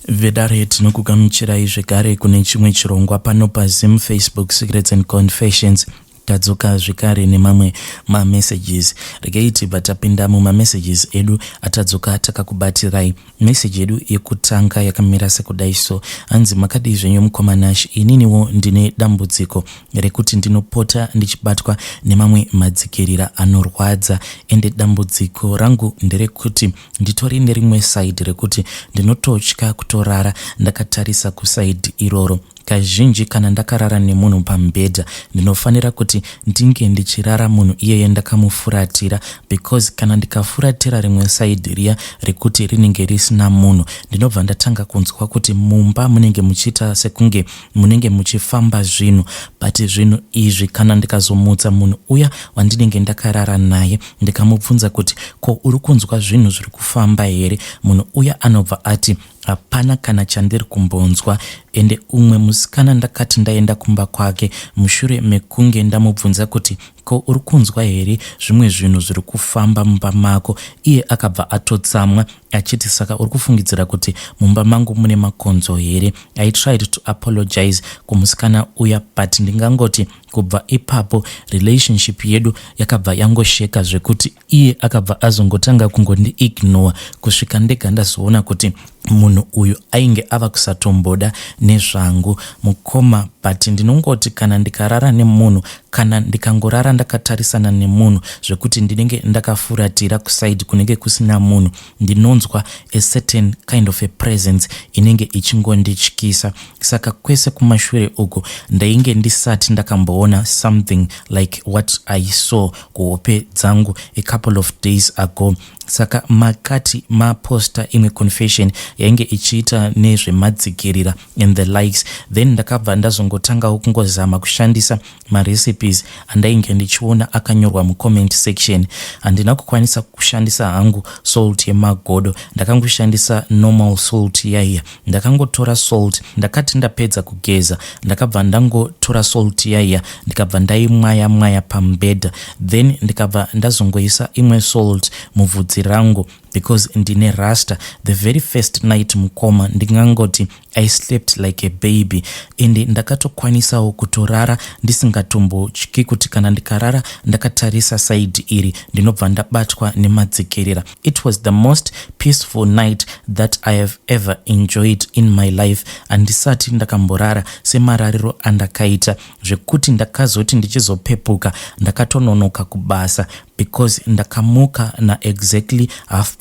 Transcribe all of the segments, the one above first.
Vedare tinokugamuchirai zvekare kune chimwe chirongwa pano paZim Facebook Secrets and Confessions. Tadzoka zvekare nemamwe mamessages. Regai tibva tapinda mumamessages edu atadzoka takakubatirai. Message yedu yekutanga yakamira sekudai so. Hanzi makadii zvenyu mukoma Nash, ininiwo ndine dambudziko rekuti ndinopota ndichibatwa nemamwe madzikirira anorwadza ende dambudziko rangu nderekuti Nditori nerimwe side rekuti ndinototya kutorara ndakatarisa kuside iroro. Kazhinji kana ndakarara nemunhu pamubhedha ndinofanira kuti ndinge ndichirara munhu iyeye ndakamufuratira because kana ndikafuratira rimwe side riya rekuti rinenge risina munhu ndinobva ndatanga kunzwa kuti mumba munenge muchiita sekunge munenge muchifamba zvinhu but zvinhu izvi kana ndikazomutsa munhu uya wandinenge ndakarara naye ndikamubvunza kuti ko uri kunzwa zvinhu zviri kufamba here munhu uya anobva ati hapana kana chandiri kumbonzwa ende umwe musikana ndakati ndaenda kumba kwake mushure mekunge ndamubvunza kuti ko uri kunzwa here zvimwe zvinhu zviri kufamba mumba mako iye akabva atotsamwa achiti saka uri kufungidzira kuti mumba mangu mune makonzo here i tried to apologize kumusikana uya but ndingangoti kubva ipapo relationship yedu yakabva yangosheka zvekuti iye akabva azongotanga kungondiignore kusvika ndega ndazoona kuti munhu uyu ainge ava kusatomboda nezvangu mukoma but ndinongoti kana ndikarara nemunhu kana ndikangorara ndakatarisana nemunhu zvekuti ndinenge ndakafuratira kusaidi kunenge kusina munhu ndinonzwa a certain kind of a presence inenge ichingondityisa saka kwese kumashure uku ndainge ndisati ndakamboona something like what I saw kuhope dzangu a couple of days ago saka makati maposta imwe confession yainge ichiita nezvemadzikirira and the likes then ndakabva ndazongotangawo kungozama kushandisa marecipes andainge ndichiona akanyorwa mucomment section handina kukwanisa kushandisa hangu salt yemagodo ndakangoshandisa normal salt yaiya ndakangotora salt ndakati ndapedza kugeza ndakabva ndangotora salt yaiya ndikabva ndaimwaya mwaya pamubhedha then ndikabva ndazongoisa imwe salt muvhudzi rangu because ndine rasta the very first night mukoma ndingangoti I slept like a baby ende ndakatokwanisawo kutorara ndisingatombotyi kuti kana ndikarara ndakatarisa side iri ndinobva ndabatwa nemadzikirira. It was the most peaceful night that I have ever enjoyed in my life. Handisati ndakamborara semarariro andakaita zvekuti ndakazoti ndichizopepuka ndakatononoka kubasa because ndakamuka naexactly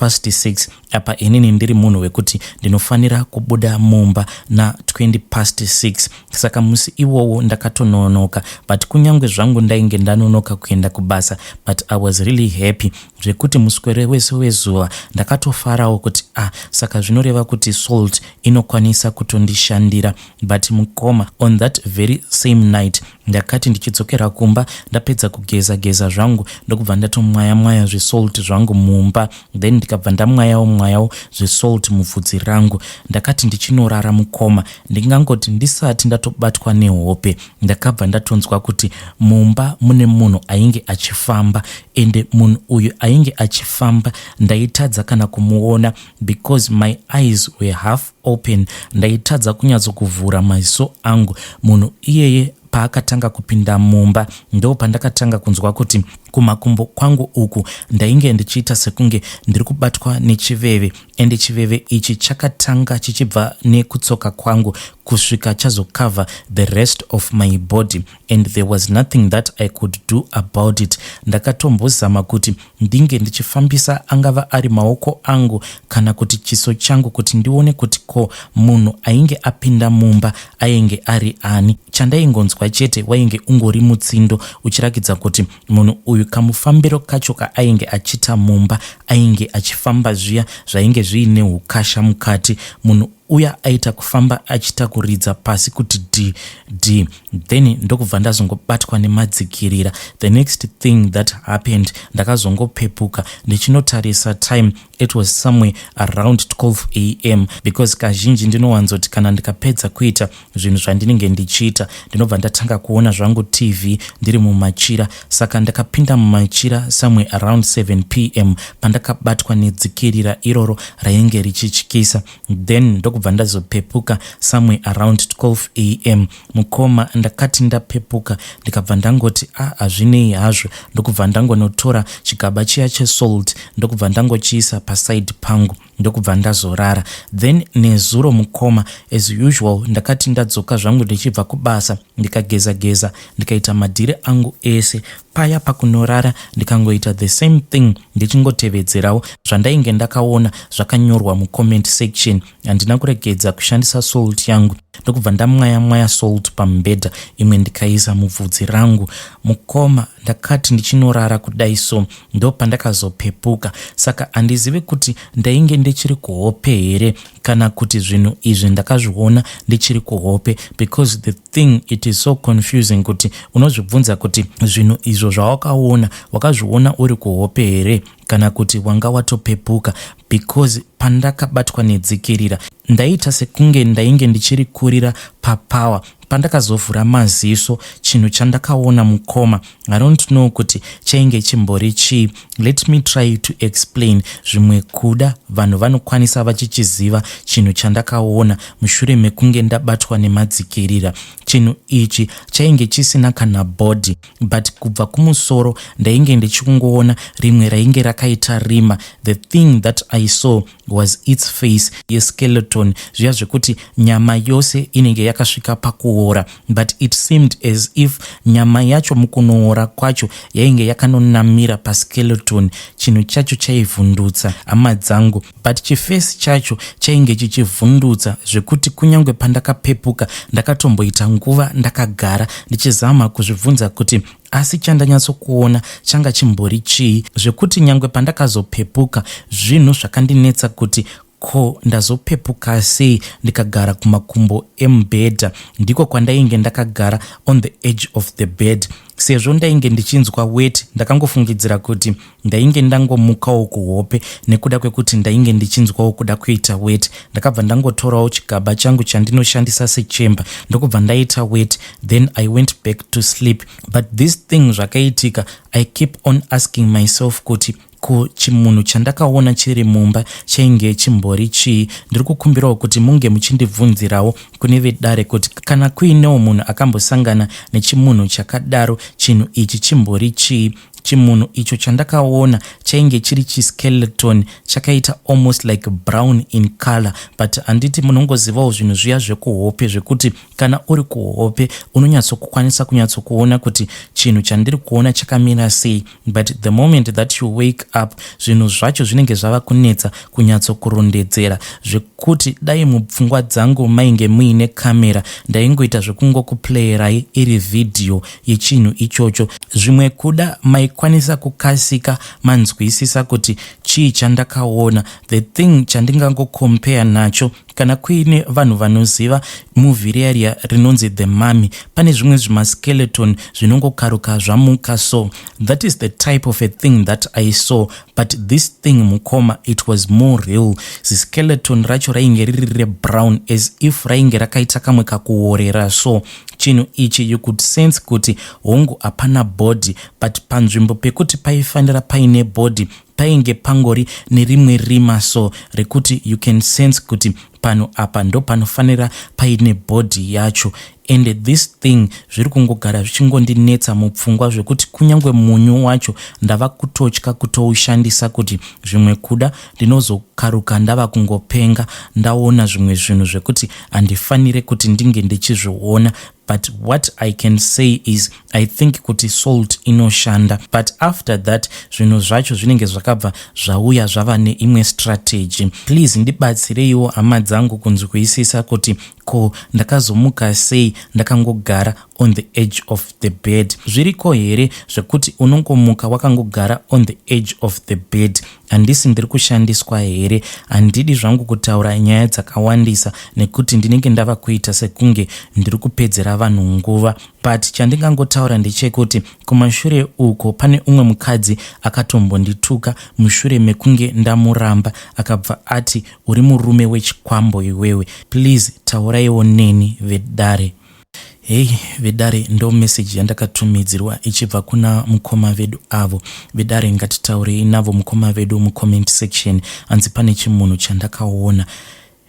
6:30 apa inini ndiri munhu wekuti ndinofanira kubuda mumba na6:20 saka musi iwowo ndakatononoka but kunyange zvangu ndainge ndanonoka kuenda kubasa but I was really happy zvekuti muswere wese wezuva ndakatofarawo kuti ah saka zvinoreva kuti salt inokwanisa kutondishandira but mukoma on that very same night ndakati ndichidzokera kumba ndapedza kugeza geza zvangu ndokubva ndatomwaya mwaya zvisalt zvangu mumba then ndikabva ndamwayawo mwayawo zvisalt mubvudzi rangu ndakati ndichinorara mukoma ndingangoti ndisati ndatobatwa nehope ndakabva ndatonzwa kuti mumba mune munhu ainge achifamba ende munhu uyu ainge achifamba ndaitadza kana kumuona because my eyes were half open ndaitadza kunyatsokuvhura maziso angu munhu iyeye paakatanga kupinda mumba ndo pandakatanga kunzwa kuti kumakumbo kwangu uku ndainge ndichiita sekunge ndiri kubatwa nechiveve ende chiveve ichi chakatanga chichibva nekutsoka kwangu kusvika chazocover the rest of my body and there was nothing that I could do about it ndakatombozama kuti ndinge ndichifambisa angava ari maoko angu kana kuti chiso changu kuti ndione kuti ko munhu ainge apinda mumba ainge ari ani chandaingonzwa chete wainge ungori mutsindo uchirakidza kuti munhu uyu kamufambiro kacho kaainge achiita mumba ainge achifamba zviya zvainge zviine ukasha mukati munhu uya aita kufamba achiita kuridza pasi kuti d d then ndokubva ndazongobatwa nemadzikirira the next thing that happened ndakazongopepuka ndichinotarisa time it was somewhere around 12 am because kazhinji ndinowanzoti kana ndikapedza kuita zvinhu zvandinenge ndichiita ndinobva ndatanga kuona zvangu tv ndiri mumachira saka ndakapinda mumachira somewhere around 7 pm pandakabatwa nedzikirira iroro rainge richityisa then ndokubva Ndokubva ndazopepuka somewhere around 12 am. Mukoma, ndakati ndapepuka ndikabva ndangoti, "A, ah, hazvinei hazvo." Ndokubva ndangonotora chigaba chiya chesalt, ndokubva ndangochiisa paside pangu, ndokubva ndazorara. Then nezuro, mukoma, as usual, ndakati ndadzoka zvangu ndichibva kubasa, ndikageza geza, ndikaita madhiri angu ese. Paya pakunorara ndikangoita the same thing, ndichingotevedzerawo zvandainge ndakaona zvakanyorwa mucomment section. Handina kuregedza kushandisa salt yangu, ndokubva ndamwaya mwaya salt pamubhedha, imwe ndikaisa mubvudzi rangu. Mukoma, ndakati ndichinorara kudai so, ndo pandakazopepuka. Saka handizivi kuti ndainge ndichiri kuhope here kana kuti zvinhu izvi ndakazviona ndichiri kuhope, because the thing, it is so confusing kuti unozvibvunza kuti zvinhu izvo zvawakaona, wakazviona uri kuhope here kana kuti wanga watopepuka? Because pandakabatwa nedzikirira, ndaita sekunge ndainge ndichiri kurira papower. Pandakazovhura maziso, chinhu chandakaona, mukoma, I don't know kuti chainge chimbori chii. Let me try to explain. Zvimwe kuda vanhu vanokwanisa vachichiziva chinhu chandakaona mushure mekunge ndabatwa nemadzikirira. Chinhu ichi chainge chisina kana body, but kubva kumusoro ndainge ndichingoona rimwe rainge rakaita rima. The thing that I saw was its face yeskeleton, zviya zvekuti nyama yose inenge yakasvika pakuora, but it seemed as if nyama yacho mukunoora kwacho yainge yakanonamira paskeleton. Chinhu chacho chaivhundutsa, hama dzangu, but chifesi chacho chainge chichivhundutsa zvekuti kunyange pandakapepuka ndakatomboita nguva ndakagara ndichizama kuzvibvunza kuti asi chandanyatsokuona changa chimbori chii, zvekuti nyange pandakazopepuka zvinhu zvakandinetsa kuti ko ndazopepuka sei ndikagara kumakumbo emubhedha. Ndiko kwandainge ndakagara, on the edge of the bed. Sezvo ndainge ndichinzwa weti, ndakangofungidzira kuti ndainge ndangomukawo kuhope nekuda kwekuti ndainge ndichinzwawo kuda kuita weti. Ndakabva ndangotorawo chigaba changu chandinoshandisa sechemba, ndokubva ndaita weti. Then I went back to sleep. But this thing zvakaitika, I keep on asking myself kuti ko chimunhu chandakaona chiri mumba chainge chimbori chii? Ndiri kukumbirawo kuti munge muchindibvunzirawo kune vedare kuti kana kuinewo munhu akambosangana nechimunhu chakadaro, chinhu ichi chimbori chii? Chimunhu icho chandakaona chainge chiri chiskeleton chakaita almost like brown in color, but handiti munongozivawo zvinhu zviya zvekuhope, zvekuti kana uri kuhope unonyatsokukwanisa kunyatsokuona kuti chinhu chandiri kuona chakamira sei, but the moment that you wake up, zvinhu zvacho zvinenge zvava kunetsa kunyatsokurondedzera, zvekuti dai mupfungwa dzangu mainge muine kamera, ndaingoita zvekungokuplayirai iri vhidhiyo yechinhu ichocho. Zvimwe kuda maikwanisa kukasika manzwisisa kuti chii chandakaona. The thing chandingangocompare nacho, kana kuine vanhu vanoziva movie riya riya rinonzi The Mummy, pane zvimwe zvimaskeleton zvinongokaruka zvamuka. So that is the type of a thing that I saw. But this thing, mukoma, it was more real. Ziskeleton racho rainge riri rebrown, as if rainge rakaita kamwe kakuorera. So chinhu ichi, you could sense kuti hongu, hapana body, but panzvimbo pekuti paifanira paine body painge pangori nerimwe rima, so rekuti you can sense kuti pano apa ndo panofanira paine body yacho. And this thing zviri kungogara zvichingondinetsa mupfungwa, zvekuti kunyange munyu wacho ndava kutotya kutoushandisa, kuti zvimwe kuda ndinozokaruka ndava kungopenga, ndaona zvimwe zvinhu zvekuti handifaniri kuti ndinge ndichizviona. But what I can say is, I think kuti salt inoshanda, but after that zvinhu zvacho zvinenge zvakabva zvauya zvava neimwe strategy. Please ndibatsireiwo, hama dzangu, kunzwisisa kuti ko ndakazomuka sei ndakangogara on the edge of the bed. Zviriko here zvekuti unongomuka wakangogara on the edge of the bed? Handisi ndiri kushandiswa here? Handidi zvangu kutaura nyaya dzakawandisa nekuti ndinenge ndava kuita sekunge ndiri kupedzera vanhu nguva, but chandingangotaura ndechekuti kumashure uko pane umwe mukadzi akatombondituka mushure mekunge ndamuramba, akabva ati, "Uri murume wechikwambo iwewe." Please tauraiwo neni, vedare. Hei vedare, ndo meseji yandakatumidzirwa ichibva kuna mukoma vedu avo. Vedare, ngatitaurei navo mukoma vedu mucomment section. Hanzi pane chimunhu chandakaona.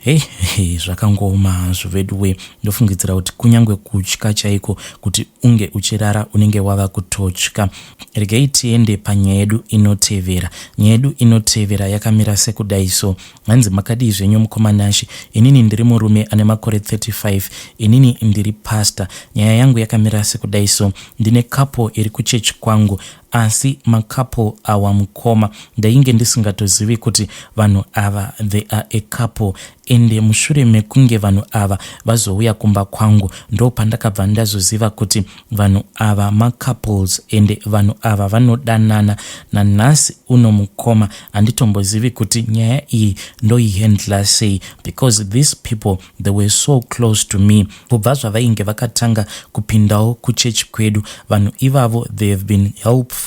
Hei hey, zvakangooma hazvo veduwe. Ndofungidzira kuti kunyange kutya chaiko kuti unge uchirara unenge wava kutotya. Regai tiende panyaya yedu inotevera. Nyaya yedu inotevera yakamira sekudai so. Hanzi makadii zvenyu mukoma Nashe. Inini ndiri murume ane makore 35. Inini ndiri pastor. Nyaya yangu yakamira sekudai so. Ndine couple iri kuchurch kwangu asi macouple awa mukoma ndainge ndisingatozivi kuti vanhu ava they are a couple ende mushure mekunge vanhu ava vazouya kumba kwangu ndopandakabva ndazoziva kuti vanhu ava macouples ende vanhu ava vanodanana. Nanhasi uno mukoma handitombozivi kuti nyaya iyi ndoihandler sei because these people, they were so close to me. Kubva zvavainge vakatanga kupindawo kuchechi kwedu, vanhu ivavo, they have been helpful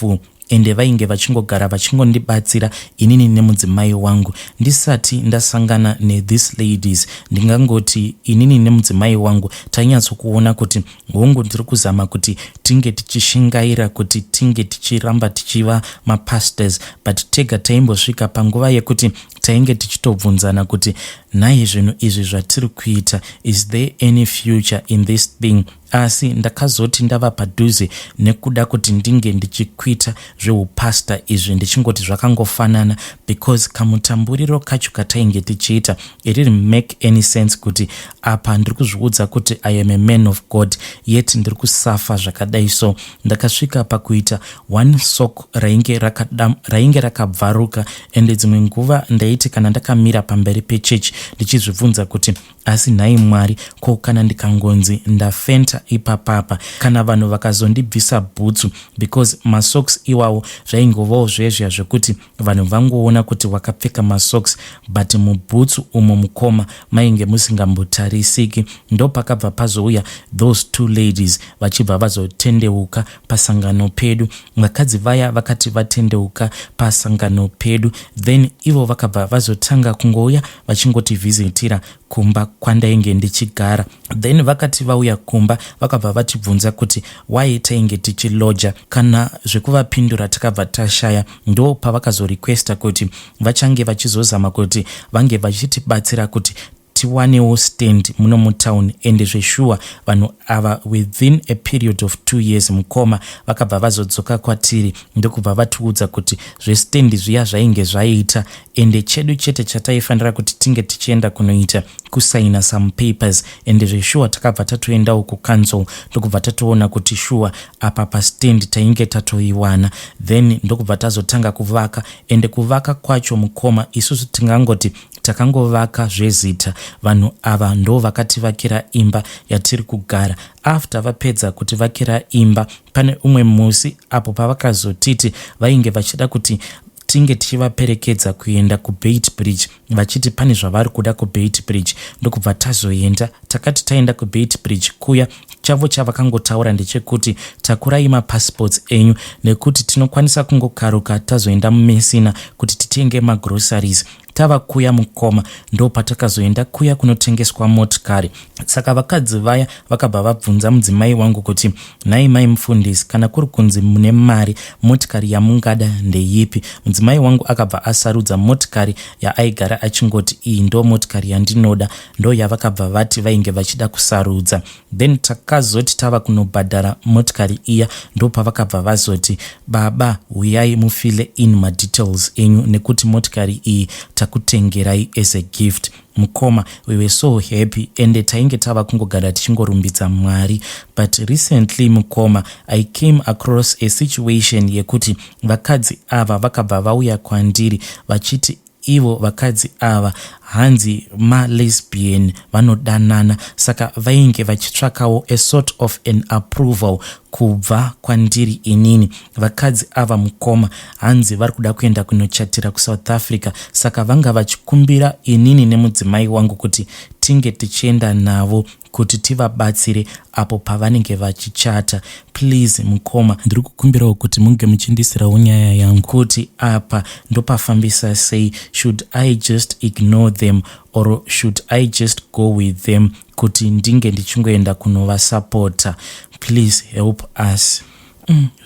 ende vainge vachingogara vachingondibatsira inini nemudzimai wangu. Ndisati ndasangana nethis ladies, ndingangoti inini nemudzimai wangu tainyatsokuona kuti hongu, ndiri kuzama kuti tinge tichishingaira kuti tinge tichiramba tichiva mapastors, but tega taimbosvika panguva yekuti tainge tichitobvunzana kuti nhai, zvinhu izvi zvatiri kuita, is there any future in this thing? Asi ndakazoti ndava padhuze nekuda kuti ndinge ndichikwita zveupasta izvi, ndichingoti zvakangofanana, because kamutamburiro kacho katainge tichiita, it didn't make any sense kuti apa ndiri kuzviudza kuti I am a man of God, yet ndiri kusafa zvakadai. So ndakasvika pakuita one sock rainge rakabvaruka, ende dzimwe nguva ndaiti kana ndakamira pamberi pechechi ndichizvibvunza kuti asi nhai Mwari, ko kana ndikangonzi ndafenta ipapapa, kana vanhu vakazondibvisa bhutsu, because masocks iwawo zvaingovawo zvezviya zvekuti vanhu vangoona kuti wakapfeka masocks, but mubhutsu umo mukoma mainge musingambotarisiki. Ndopakabva pazouya those two ladies vachibva vazotendeuka pasangano pedu. Vakadzi vaya vakati vatendeuka pasangano pedu, then ivo vakabva vazotanga kungouya vachingotivhizitira kumba kwandainge ndichigara. Then vakati vauya kumba, vakabva vatibvunza kuti why tainge tichiloja. Kana zvekuvapindura takabva tashaya. Ndo pavakazorequesta kuti vachange vachizozama kuti vange vachitibatsira kuti tiwanewo stand muno mutauni. Ende zveshuwa vanhu ava, within a period of 2 years, mukoma, vakabva vazodzoka kwatiri, ndokubva vatiudza kuti zvestand zviya zvainge zvaita, ende chedu chete chataifanira kuti tinge tichienda kunoita kusaina some papers. Ende zveshuwa takabva tatoendawo kucouncil, ndokubva tatoona kuti shuwa apa pastand tainge tatoiwana. Then ndokubva tazotanga kuvaka, ende kuvaka kwacho mukoma, isusu tingangoti takangovaka zvezita. Vanhu ava ndo vakativakira imba yatiri kugara. After vapedza kutivakira imba, pane umwe musi apo pavakazotiti vainge vachida kuti tinge tichivaperekedza kuenda kuBeitbridge, vachiti pane zvavari kuda kuBeitbridge. Ndokubva tazoenda. Takati taenda kuBeitbridge kuya, chavo chavakangotaura ndechekuti takurai mapassports enyu nekuti tinokwanisa kungokaruka tazoenda muMessina kuti titenge magroceries. Tava kuya mukoma, ndo patakazoenda kuya kunotengeswa motikari. Saka vakadzi vaya vakabva vabvunza mudzimai wangu kuti nhai mai mufundisi, kana kuri kunzi mune mari, motikari yamungada ndeipi? Mudzimai wangu akabva asarudza motikari yaaigara achingoti iyi ndo motikari yandinoda. Ndo yavakabva vati vainge vachida kusarudza. Then takazoti tava kunobhadhara motikari iya, ndopavakabva vazoti, "Baba, uyai mufille in madetails enyu nekuti motikari iyi takutengerai as a gift." Mukoma, we were so happy, ende tainge tava kungogara tichingorumbidza Mwari. But recently mukoma, I came across a situation yekuti vakadzi ava vakabva vauya kwandiri vachiti ivo vakadzi ava hanzi malesbian, vanodanana, saka vainge vachitsvakawo a sort of an approval kubva kwandiri inini. Vakadzi ava mukoma, hanzi vari kuda kuenda kunochatira kuSouth Africa, saka vanga vachikumbira inini nemudzimai wangu kuti tinge tichienda navo kuti tivabatsire apo pavanenge vachichata. Please mukoma, ndiri kukumbirawo kuti munge muchindisirawo nyaya yangu kuti apa ndopafambisa sei. Should I just ignore them or should I just go with them kuti ndinge ndichingoenda kunovasapota? Please help us.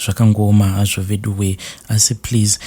Zvakangooma hazvo veduwe, asi please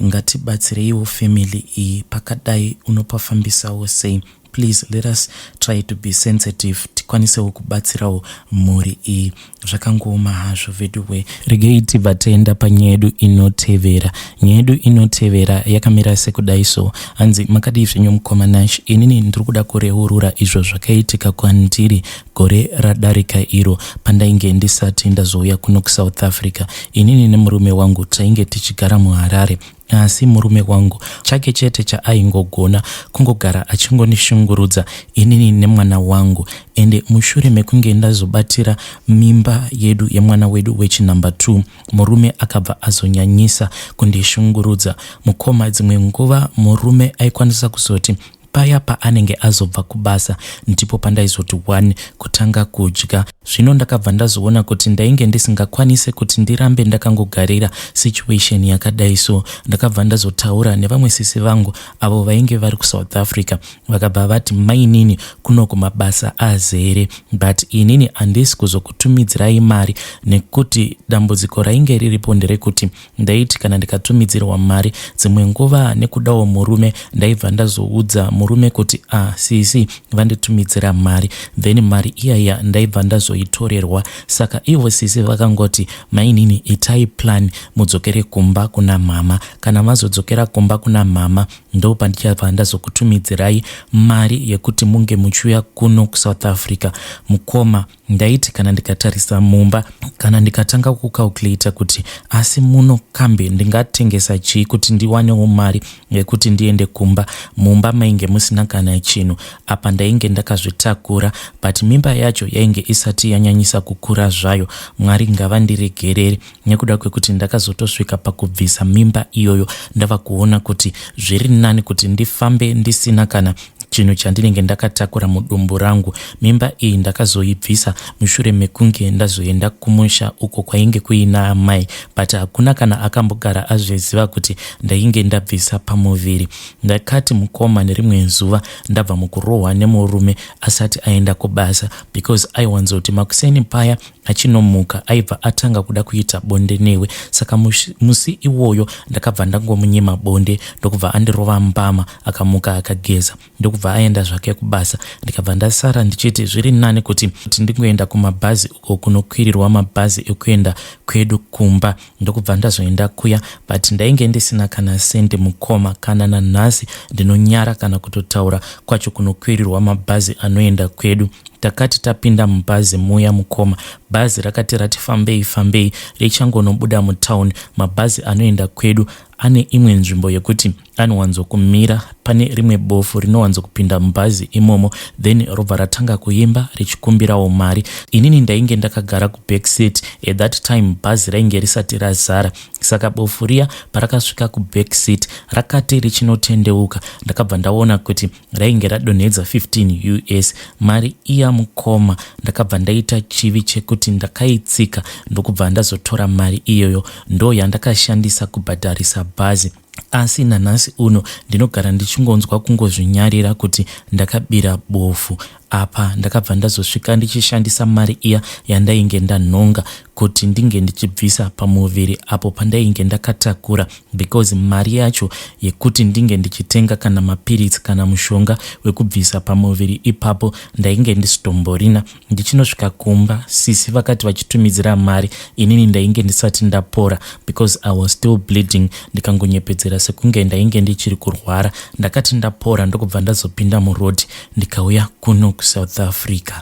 ngatibatsireiwo family iyi. Pakadai unopafambisawo sei? Please let us try to be sensitive tikwanisewo kubatsirawo mhuri iyi. Zvakangooma hazvo veduwe. Regei tibva taenda panyaya yedu inotevera. Nyaya yedu inotevera yakamira sekudai so. Hanzi makadii zvenyu mukoma Nash, inini ndiri kuda kureurura izvo zvakaitika kwandiri gore radarika iro pandainge ndisati ndazouya kuno kuSouth Africa. Inini nemurume wangu tainge tichigara muHarare asi murume wangu chake chete chaaingogona kungogara achingondishungurudza inini nemwana wangu ende mushure mekunge ndazobatira mimba yedu yemwana wedu wechinumber 2 murume akabva azonyanyisa kundishungurudza mukoma dzimwe nguva murume aikwanisa kuzoti Paya paanenge azobva kubasa ndipo pandaizoti one kutanga kudya. Zvino ndakabva ndazoona kuti ndainge ndisingakwanise kuti ndirambe ndakangogarira situation yakadai so ndakabva ndazotaura nevamwe sisi vangu avo vainge vari kuSouth Africa vakabva vati mainini kunoku mabasa azere but inini handisi kuzokutumidzirai mari nekuti dambudziko rainge riripo nderekuti Ndaiti kana ndikatumidzirwa mari dzimwe nguva nekudawo murume ndaibva ndazoudza murume kuti ah sisi vanditumidzira mari then mari iyaya ndaibva ndazoitorerwa saka ivo sisi vakangoti mainini itai plan mudzokere kumba kuna mama kana mazodzokera kumba kuna mama ndopandichabva ndazokutumidzirai mari yekuti munge muchiuya kuno kuSouth Africa mukoma Ndaiti kana ndikatarisa mumba kana ndikatanga kucalculator kuti asi muno kambe ndingatengesa chii kuti ndiwanewo mari yekuti ndiende kumba. Mumba mainge musina kana chinhu apa ndainge ndakazvitakura but mimba yacho yainge isati yanyanyisa kukura zvayo. Mwari ngavandiregerere nekuda kwekuti ndakazotosvika pakubvisa mimba iyoyo ndava kuona kuti zviri nani kuti ndifambe ndisina kana chinhu chandinenge ndakatakura mudumbu rangu. Mimba iyi ndakazoibvisa mushure mekunge ndazoenda kumusha uko kwainge kuina amai but hakuna kana akambogara azviziva kuti ndainge ndabvisa pamuviri. Ndakati mukoma nerimwe zuva ndabva mukurohwa nemurume asati aenda kubasa because aiwanzoti makuseni paya Achinomuka aibva atanga kuda kuita bonde newe saka musi iwoyo ndakabva ndangomunyima bonde ndokubva andirova mbama akamuka akageza ndokubva aenda zvake kubasa ndikabva ndasara ndichiti zviri nani kuti ndingoenda kumabhazi uko kunokwirirwa mabhazi ekuenda kwedu kumba ndokubva ndazoenda kuya but ndainge ndisina kana sendi mukoma kana nanhasi ndinonyara kana kutotaura kwacho kunokwirirwa mabhazi anoenda kwedu Takati tapinda mubhazi muya mukoma, bhazi rakati rati fambei fambei richangonobuda mutown, mabhazi anoenda kwedu ane imwe nzvimbo yekuti anowanzokumira pane rimwe bofu rinowanzokupinda mubhazi imomo then robva ratanga kuimba richikumbirawo mari. Inini ndainge ndakagara kuback seat, at that time bhazi rainge risati razara saka bofu riya parakasvika kuback seat rakati richinotendeuka ndakabva ndaona kuti rainge radonhedza 15 us mari iya mukoma ndakabva ndaita chivi chekuti ndakaitsika ndokubva ndazotora mari iyoyo ndo yandakashandisa kubhadharisa bhazi asi nanhasi uno ndinogara ndichingonzwa kungozvinyarira kuti ndakabira bofu apa ndakabva ndazosvika ndichishandisa mari iya yandainge ndanhonga kuti ndinge ndichibvisa pamuviri apo pandainge ndakatakura because mari yacho yekuti ndinge ndichitenga kana mapiritsi kana mushonga wekubvisa pamuviri ipapo ndainge ndisitomborina. Ndichinosvika kumba sisi vakati vachitumidzira mari inini ndainge ndisati ndapora because I was still bleeding ndikangonyepedzera sekunge ndainge ndichiri kurwara. Ndakati ndapora ndokubva ndazopinda muroad ndikauya kuno kuSouth Africa.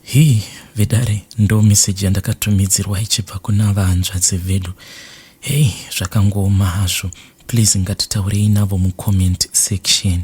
Hii vedare ndo message yandakatumidzirwa ichibva kuna vahanzvadzi vedu. Hey zvakangooma hazvo. Please ngatitaurei navo mucomment section.